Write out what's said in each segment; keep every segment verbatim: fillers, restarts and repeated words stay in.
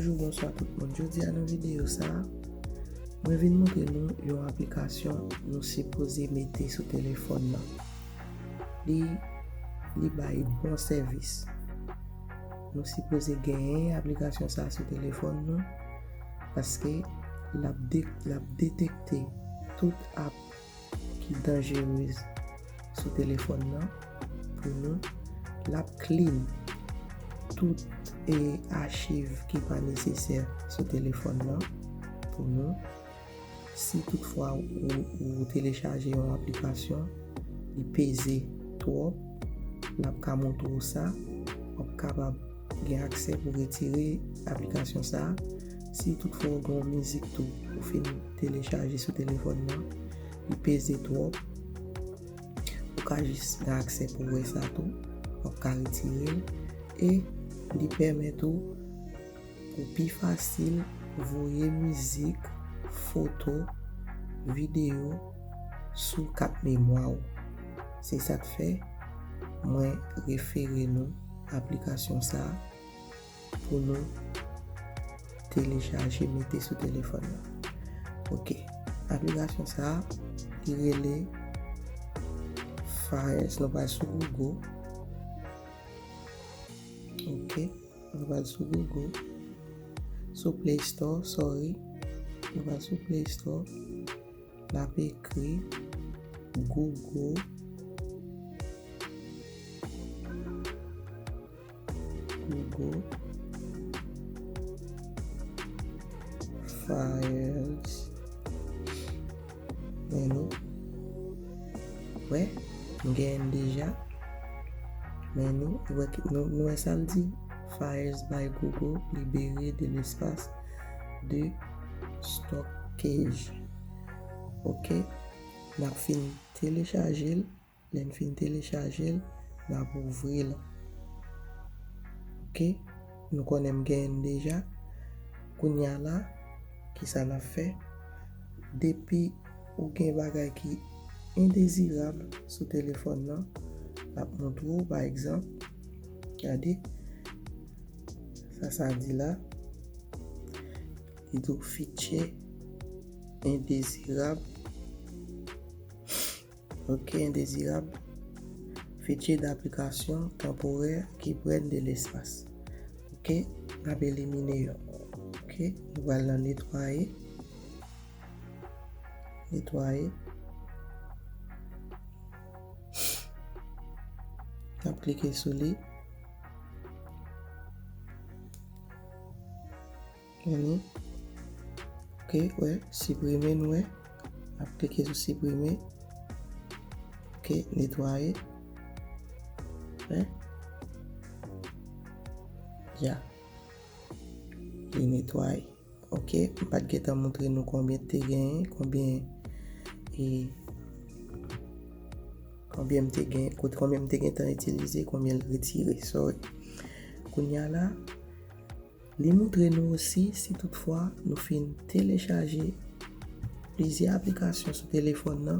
Bonjou, bonswa tout moun. Jodi a nan videyo sa a, mwen vin montre nou yon aplikasyon nou sipoze mete sou telefòn nan. Li, li bay bon sèvis. Nou sipoze genyen aplikasyon sa a sou telefòn nou paske l ap de-, l ap detekte tout app ki danjerez sou telefòn nan pou nou. L ap clean tout, e, achiv ki pa nesesè sou telefòn nan pou nou. Si toutfwa ou, ou telechaje yon aplikasyon, li peze twòp, l ap ka montre w sa, w ap kapab gen aksè pou retire aplikasyon sa a. Si toutfwa w gen yon mizik tou ou fin telechaje sou telefòn nan, li peze twòp, ou ka jis gen aksè pou wè sa tou, w ap ka retire l, e li pèmèt ou pou pi fasil voye mizik, foto, videyo sou kat memwa w. Se sa k fè mwen refere nou aplikasyon sa a pou nou telechaje, mete sou telefòn nan. Ok. Aplikasyon sa a, li rele Files. Nou pral sou Google. Ok. Nou pral sou Google. Sou Play Store, sorry. Nou pral sou Play Store. N ap ekri Google. Google Files. Men nou wè, m genyen l deja. Men nou wè, nou, nou wè sa l di, Files by Google, libéré de l'espace de stockage. Ok. N ap fin telechaje l. Lè n fin telechaje l, n ap ouvri l. Ok. Nou konnen m genyen l deja. Kounye a la, kisa n ap fè? Depi ou gen bagay ki endezirab sou telefòn nan, l ap montre w, pa egzanp, gade, sa, sa di la, li di w fichier indésirable. Ok, indésirable. Fichier d'application temporaire qui prennent de l'espace. Ok, n ap elimine yo. Ok, nou pral nan netwaye. Netwaye. N ap klike sou li. Vini. Ok, wè, siprime, nou wè. N ap klike sou siprime. Ok, netwaye. Wè. Ya. Li netwaye. Ok, m pa t gentan montre nou konbyen te genyen, konbyen, e, konbyen m te gen, kot-, konbyen m te gentan itilize, konbyen l retire, sorry. Kounye a la, li montre nou osi, si toutfwa nou fin telechaje plizyè aplikasyon sou telefòn nan,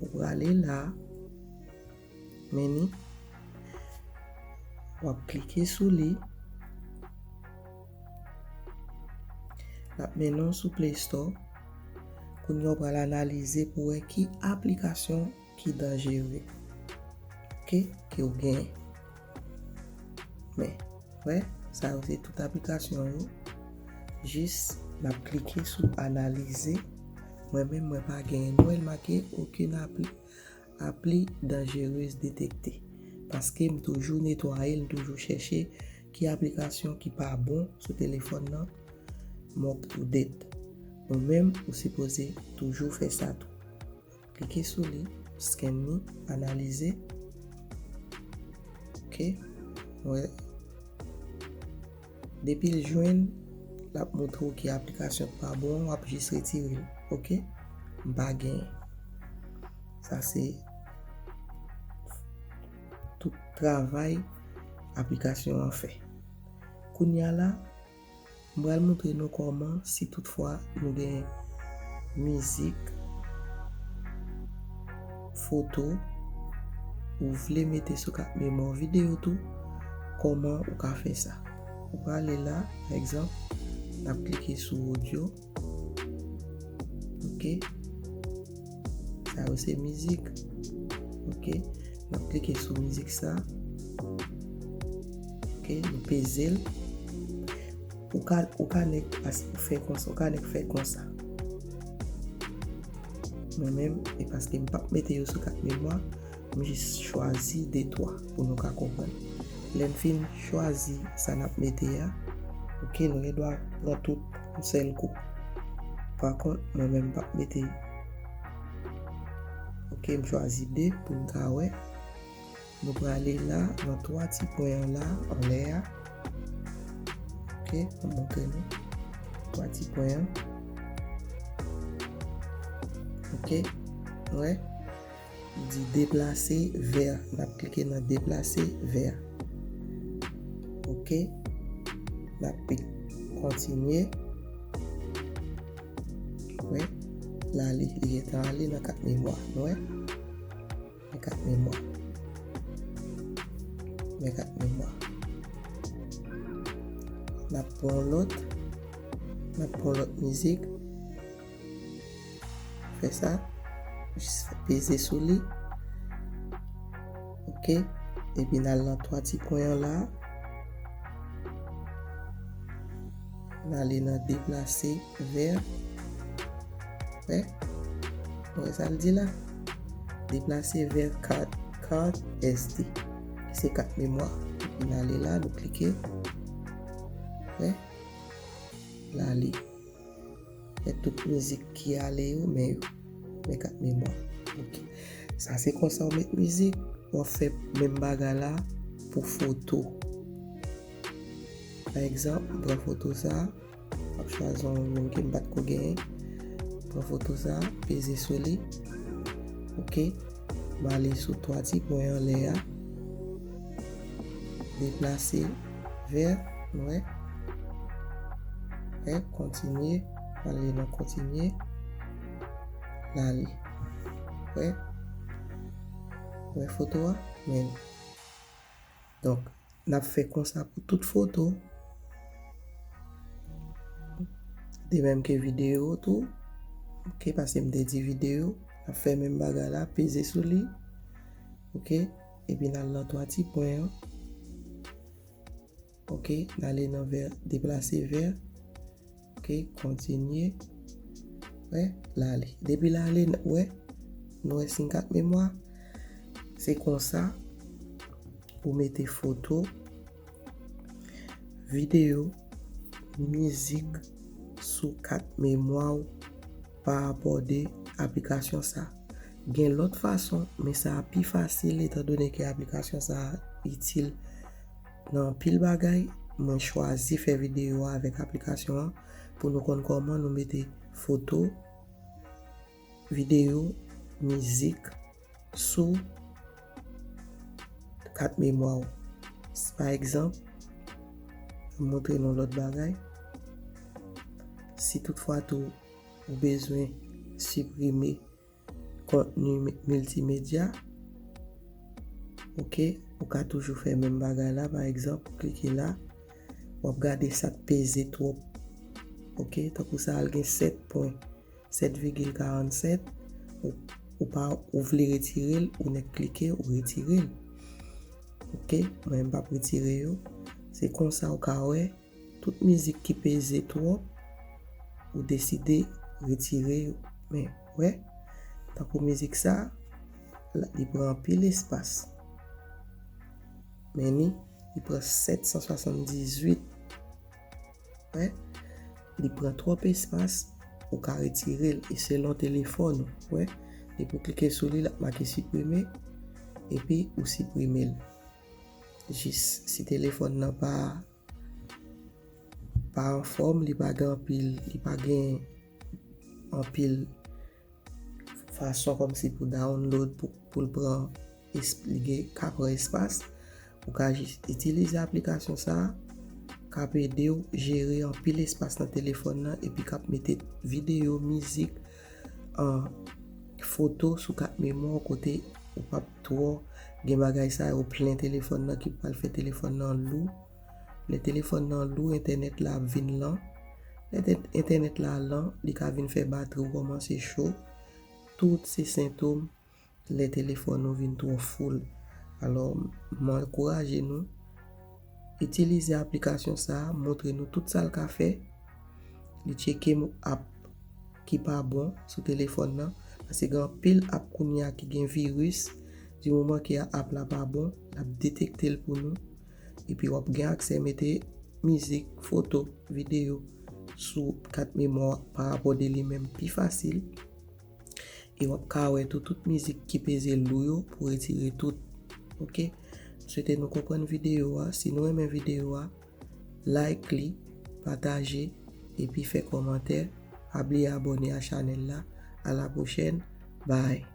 ou prale la, men ni, w ap klike sou li, l ap mennen w sou Play Store. Kounye a w pral analize pou wè ki aplikasyon ki danjere, ok, ke w gen. Men, wè, sa yo se tout aplikasyon yo. Jis, n ap klike sou analize. Mwen menm, mwen pa genyen. Nou wè l make okenn apli, apli danjerez detekte. Paske m toujou netwaye l, m toujou chèche ki aplikasyon ki pa bon sou telefòn nan, m up to date. Ou menm, ou sipoze toujou fè sa tou. Klike sou li, scan li, analize. Ok, wè. Depi l jwenn, l ap montre w ki aplikasyon k pa bon, w ap jis retire l. Ok, m pa genyen. Sa se tout travay aplikasyon an fè. Kounye a la, m pral montre nou kòman, si toutfwa nou gen mizik, foto, ou vle mete sou kat memwa, videyo tou, kòman ou ka fè sa. Ou prale la, pa egzanp, n ap klike sou audio. Ok. Sa yo se mizik. Ok. N ap klike sou mizik sa. Ok, nou peze l. Ou ka, ou ka nèk as-, ou fè konsa, ou ka nèk fè konsa. Mwen menm, e paske m p ap mete yo sou kat memwa, m jis chwazi de twa pou nou ka konprann. Lè n fin chwazi sa n ap mete a, ok, nou gen dwa pran tout yon sèl kou. Pa kont, mwen menm m p ap mete. Ok, m chwazi de pou n ka wè. Nou prale la, nan twa ti pwen an la, anlè a. Ok, m montre nou. Twa ti pwen an. Ok, wè. Li di deplase vè. N ap klike nan deplase vè. Ok. N ap kontinye. Wè. L ale, li gentan ale nan kat memwa. Nou wè? Men kat memwa. Men kat memwa. N ap pran lòt. N ap pran lòt mizik. Fè sa. Jis peze sou li. Ok. Epi n al nan twa ti pwen an la. N ale nan deplase vè. Wè? Wè sa l di la? Deplase vè kat, kat S D. Se kat memwa. Epi n ale la, nou klike. Wè? L ale. Wè tout mizik ki ale yo, men yo. Men kat memwa. Ok. Sa se konsa w met mizik. W ap fè menm bagay la pou foto. Pa egzanp, m pran foto sa. M ap chwazi yon moun ke m pa t ko genyen. Pran foto sa, peze sou li. Ok. M ale sou twa ti pwen anlè a. Deplase vè, nou wè. Wè, kontinye. M ale nan kontinye. L ale. Wè. Wè foto a? Men. Donk, n ap fè konsa pou tout foto. De menm ke videyo tou. Ok, paske m te di videyo. N ap fè menm bagay la, peze sou li. Ok, epi n al nan twa ti pwen an. Ok, n ale nan vè, deplase vè. Ok, kontinye. Wè, l ale. Depi l ale, n-, wè, nou wè siy kat memwa. Se konsa ou mete foto, videyo, mizik sou kat memwa w pa rapò de aplikasyon sa. Gen lòt fason, men sa a pi fasil, etandone ke aplikasyon sa a itil nan anpil bagay. Mwen chwazi fè videyo a avèk aplikasyon an pou nou konn kòman nou mete foto, videyo, mizik sou kat memwa w. Pa egzanp, m montre nou lòt bagay. Si toutfwa tou ou bezwen siprime kontni mi-, miltimedya, ok, ou ka toujou fè menm bagay la. Pa egzanp, ou klike la, w ap gade sa k peze twòp. Ok, tankou sa al gen sèt pwen, sèt vigil karannsèt, ou, ou pa, ou vle retire l, ou nèk klike, ou retire l. Ok, mwen m p ap retire yo. Se konsa ou ka wè, tout mizik ki peze twòp, ou deside retire yo. Men, wè, tankou mizik sa, la, li pran anpil espas. Men ni, li pran sèt san swasanndizuit. Wè, li pran twòp espas, ou ka retire l, e selon telefòn ou, wè, depi w klike sou li, l ap make siprime, epi ou siprime l. Jis si telefòn nan pa, pa anfòm, li pa gen anpil, li pa gen anpil fason kòmsi pou download, pou, pou l pran, es-, li gen, ka pran espas. Ou ka jis itilize aplikasyon sa a, k ap ede w jere anpil espas nan telefòn nan, epi k ap mete videyo, mizik, an, foto sou kat memwa w kote ou p ap twò gen bagay sa yo plen telefòn nan ki pral fè telefòn nan lou. Lè telefòn nan lou, entènèt la ap vin lan. Lè entènèt la lan, li ka vin fè batri w kòmanse cho. Tout se sentòm lè telefòn ou vin twò full. Alò, m ankouraje nou, itilize aplikasyon sa a, montre nou tout sa l ka fè. Li tcheke app ki pa bon sou telefòn nan, paske gen anpil app kounye a ki gen viris. Di moman ke app la pa bon, l ap detekte l pou nou. Epi w ap gen aksè mete mizik, foto, videyo sou kat memwa pa rapò de li menm pi fasil. E w ap ka wè tou tout mizik ki peze lou yo pou retire tout. Ok? M swete nou konprann videyo a. Si nou renmen videyo a, like li, pataje, epi fè kòmantè. Pa bliye abòne a chanèl la. A la pwochèn. Bye.